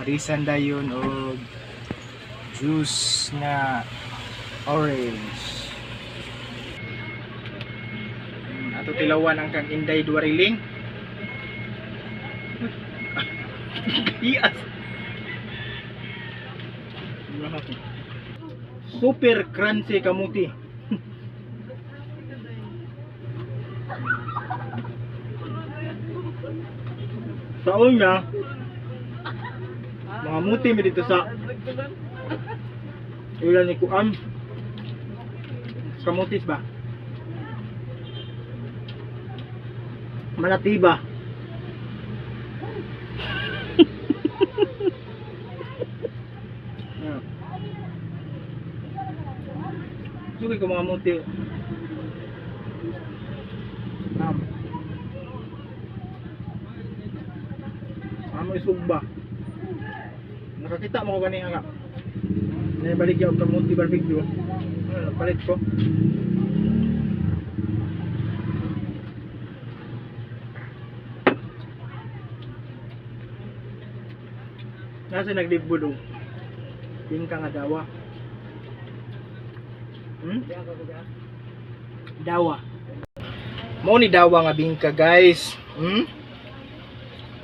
Parisan dayon og juice nga orange. Ato tilawan ang kang Inday Duariling. Iyas. Super crunchy kamuti. Sa una, mga muti mi dito sa ilan ni Kuan. Kamutis ba? Manatiba. Yeah. Suki ko mga muti. Amo isugba. Nakakita mo ko gani nga. Naibalik yung kamuti barbecue. Ano, palit ko. Nasa naglibudong. Bingka nga dawa. Hmm? Dawa. Mao ni dawa nga bingka, guys. Hmm?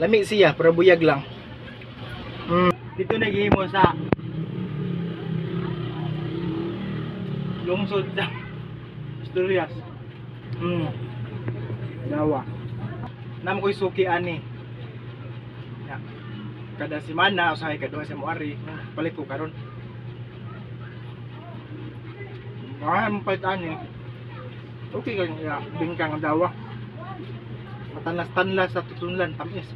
Lami siya, pero buyag lang. Dito naghihimo sa lungsod sa Asturias. Dawa. Nam ko'y suki ani. Ya. Kada semana usahay kaduha sa moari, palit ko karon. Ah, palit ani. Okay kay ya, bingka nga dawa. Matanlas-tanlas sa tutunlan, tamis.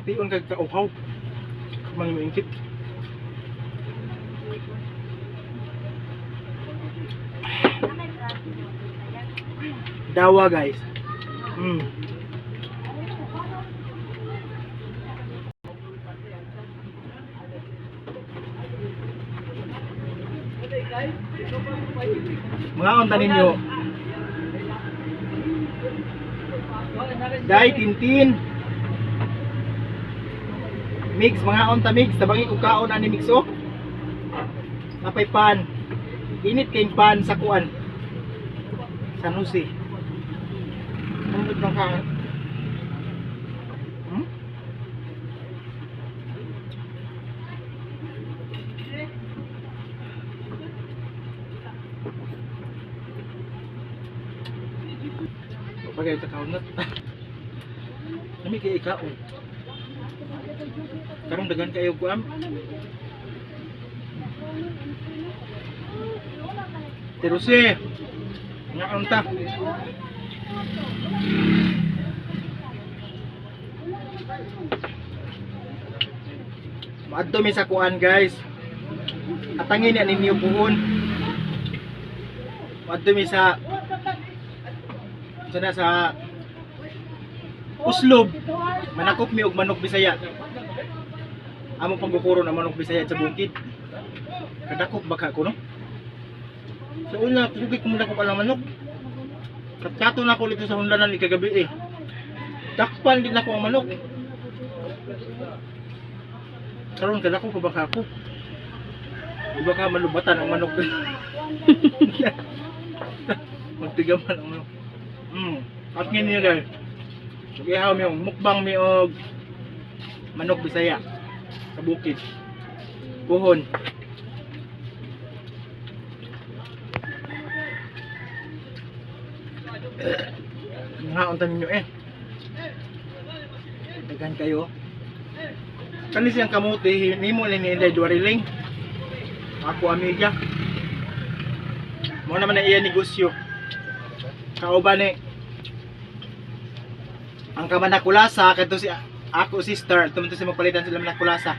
Bation kag kauhaw. Mangingkit. Dawa, guys. Mga unta ninyo. Dai Tintin. Mix mga unta mix, tabangi ko kaon ani mix oh. Napay pan. Init kay pan sa kuan. San Jose. Ano bang kaon? Hmm? Bagay sa kaon na. Nami kay ikaon. Karong dagan kayo kuam. Teruse. Nga unta. Maadto mi sa kuan, guys. Atangin ni ninyo buhon. Maadto mi sa sana sa Uslob. Manakop mi og manok Bisaya. Amo pagkukuron ang manok Bisaya sa bukid. Kadakop baka ko no. Sa una, sugi ko muna ko ang manok. Katkato na ko dito sa hundanan ikagabi eh. Dakpan din ako ang manok. Karon kadako pa baka ako. Di ba ka malubatan ang manok? Magtigaman ang manok. At ngayon niyo guys. Mag-ihaw mi og mukbang mi og manok Bisaya sa bukid. Puhon. Nga unta ninyo eh. Daghan kayo. Kani siyang kamuti nimo ni Inday Duariling. Ako amiga. Mo naman ang iya negosyo. Kauban ni ang kamanakulasa kadto si ako sister tumunto si magpalitan sila manakulasa.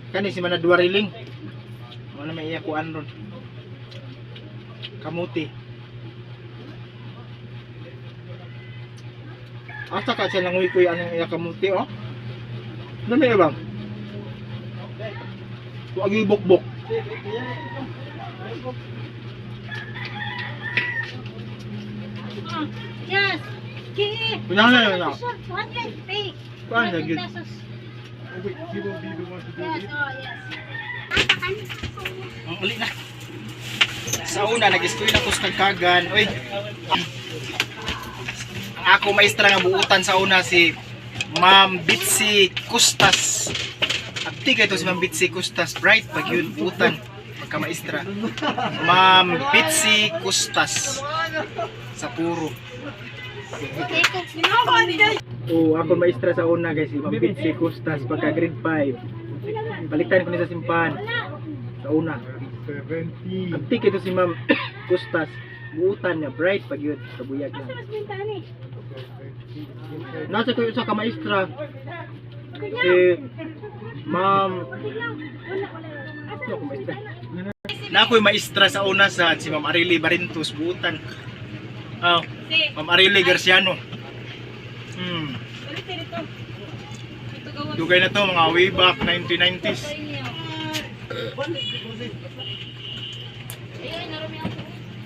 Kani si Manaduariling. Mo na may iya kuan ron. Kamuti. Asa ka siya nanguy-kuy anong iya kamuti oh? Ano may ibang? Wag bukbok. Yes. Kini. Wala na, wala. 200 pay. Kuan na gyud. Pesos. Oh, wait, he will be the one to do Yes, it. oh yes. Ang uli na. Sa una, nag-eskwela ko sa Kagkagan. Uy. Ang ako maestra nga buutan sa una si Ma'am Bitsy Custas. Abti kay to si Ma'am Bitsy Custas. Bright pag yun buutan. Pagka maestra. Ma'am Bitsy Custas. Sa Puro. Oh, ako maestra sa una guys, si Ma'am Bitsy Custas pagka grade 5. Baliktad ko ni sa simpan. Sa una. 70. Abtik ito si Ma'am Custas. Buutan niya, bright pag yun, kabuyag lang. Nasa ko yung sa kamaestra. Si Ma'am. Ano ako maestra? Na ako'y maestra sa una sa si Ma'am Arely Barintos, buutan. Oh, Ma'am Arely Garciano. Dugay na to, mga way back 1990s.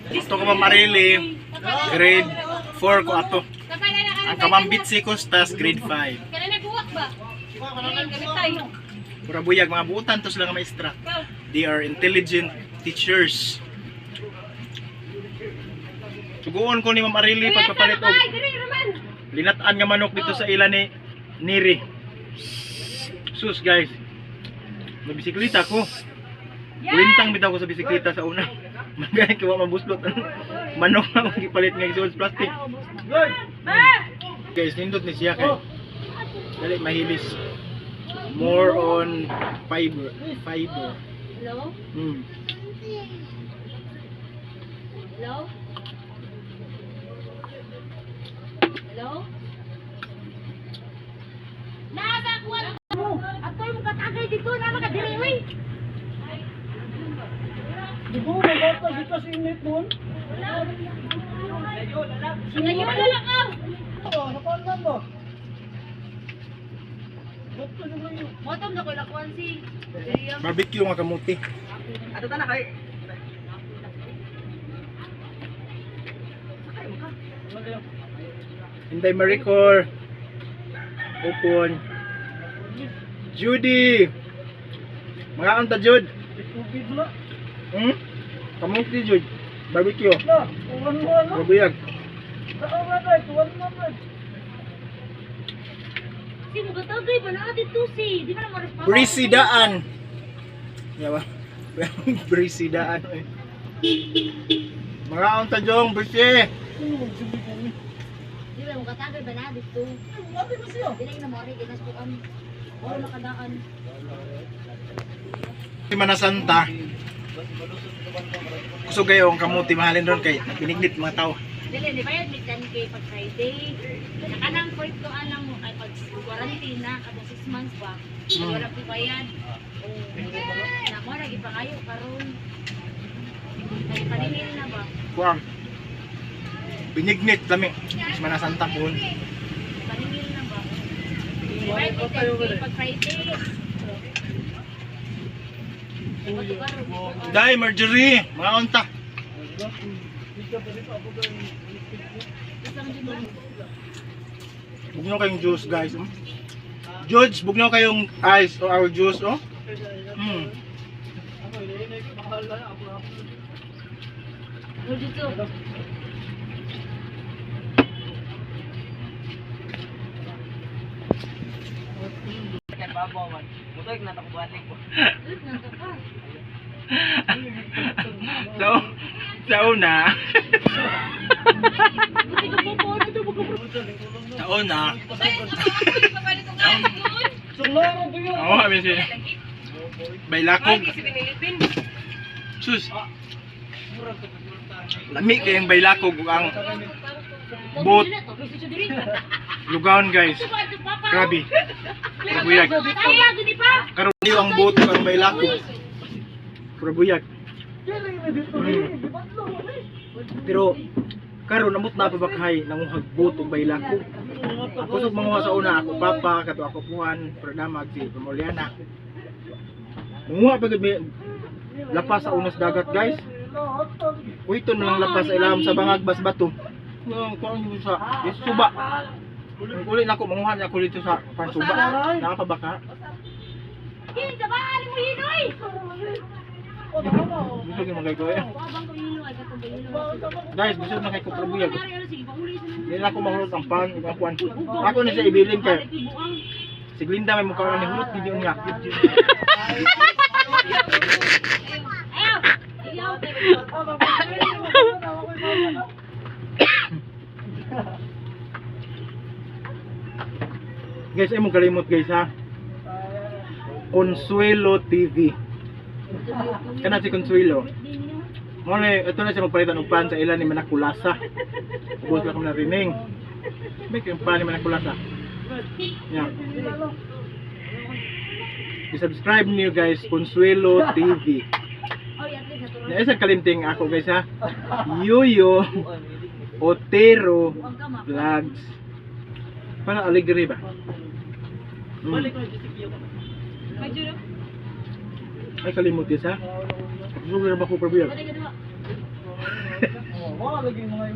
Gusto ko Ma'am Arely, grade 4 ko ato. Ang kamambit si Costas, grade 5. Kaya nagbuwak ba? Gamit tayo. Mura buyag, mga buutan to sila nga maestra. They are intelligent teachers. Tuguon ko ni Ma'am Arely pagpapalit og Diri Roman. linat-an nga manok dito sa ila ni Niri. Sus guys. May bisikleta ko. Buwintang bitaw ko sa bisikleta sa una. Magay ko mabuslot. Manok na akong gipalit nga isuod sa plastic. Guys, nindot ni siya kay. Dali mahilis. More on fiber, fiber. Hello? Hello? Hello? Nasa kuwan mo. Ato mo katagay dito na makadiri oy. Di ba, may bata dito sa init doon? Ngayon na lang ka. Oo, nakuha mo. Ba't ka naman yun? Motom na ko lakuan si. Barbecue nga kamuti. Inday Maricor. Open. Judy. Mga anta Jude. Tubig na. Kamuti Jude. Barbecue. Na, uwan mo ano? Robuyag. Saan na tayo? Uwan mo na. Si mo katagay ba na dito si. Di ba na mo Breezy Daan. Yawa. Breezy Daan. Eh. Mga anta Jong, Breezy. Di ba mo katagay ba na dito? Labi mo siya. Dili na mo rin ginas ko kami. Wala makadaan. Semana Santa. Kusog kayo ang kamuti mahalin ron kay pinignit mga tao. Dili, di bayad mi 10K pag Friday. Nakanang point ko alam mo kay pag quarantine na katong 6 months ba. Wala ko bayad. O na mo ra gipangayo karon. Kay paningil na ba? Kuang. Pinignit lami. Semana Santa po. Paningil na ba? Di bayad mi 10K pag Friday. Dai Marjorie, mga unta. Bugnaw kayong juice, guys. George, bugnaw kayong ice or our juice, oh. Dito. So, sa una, sa una, oo, oh, si Bailakog. Sus. Lami kayong bailakog ug ang boat. Lugaon, guys. Grabe. Kabuyag. Karon ang boat ug ang bailakog. Kabuyag. Pero karon amot na pa bakhay nanguhag boat ug bailakog. Ako sa manguha sa una ako papa kato ako puhan pradamag si Pamuliana. Manguha pa gud mi lapas sa unas dagat, guys. Uy, ito na lang lapas sa ilam sa bangag bas bato. Ang kuan dito sa dito suba. Ang uli nako manguha niya ako dito sa kuan suba. Nakapabaka. Hin, sa ba mo hinoy. Gusto gyud mga ko eh. Wa bang ko hinoy katong hinoy. Guys, gusto na kay ko probuyag. Sige, pauli sa Hindi na ako mahulot ang pan, ang kuan. Ako na siya ibilin kay si Glinda may mukha na ni hulot gid niya. Ayaw. Ayaw. Guys, ay mong kalimot, guys, ha. Consuelo TV. Kana si Consuelo. Mo ni ito na siya magpalitan og pan sa ilan ni Manakulasa. Ubos lang kami narining. May kayong pan ni Manakulasa. Yeah. I-subscribe niyo, guys, Consuelo TV. Oy, at least natulog. Na isang kalimting ako, guys, ha. Yoyo Otero Buang ka ma. Vlogs. Para alegre ba? Medyo no. Ay kalimot, guys, ha. Gusto ko ba ko Pwede ka duha. Wala lagi mga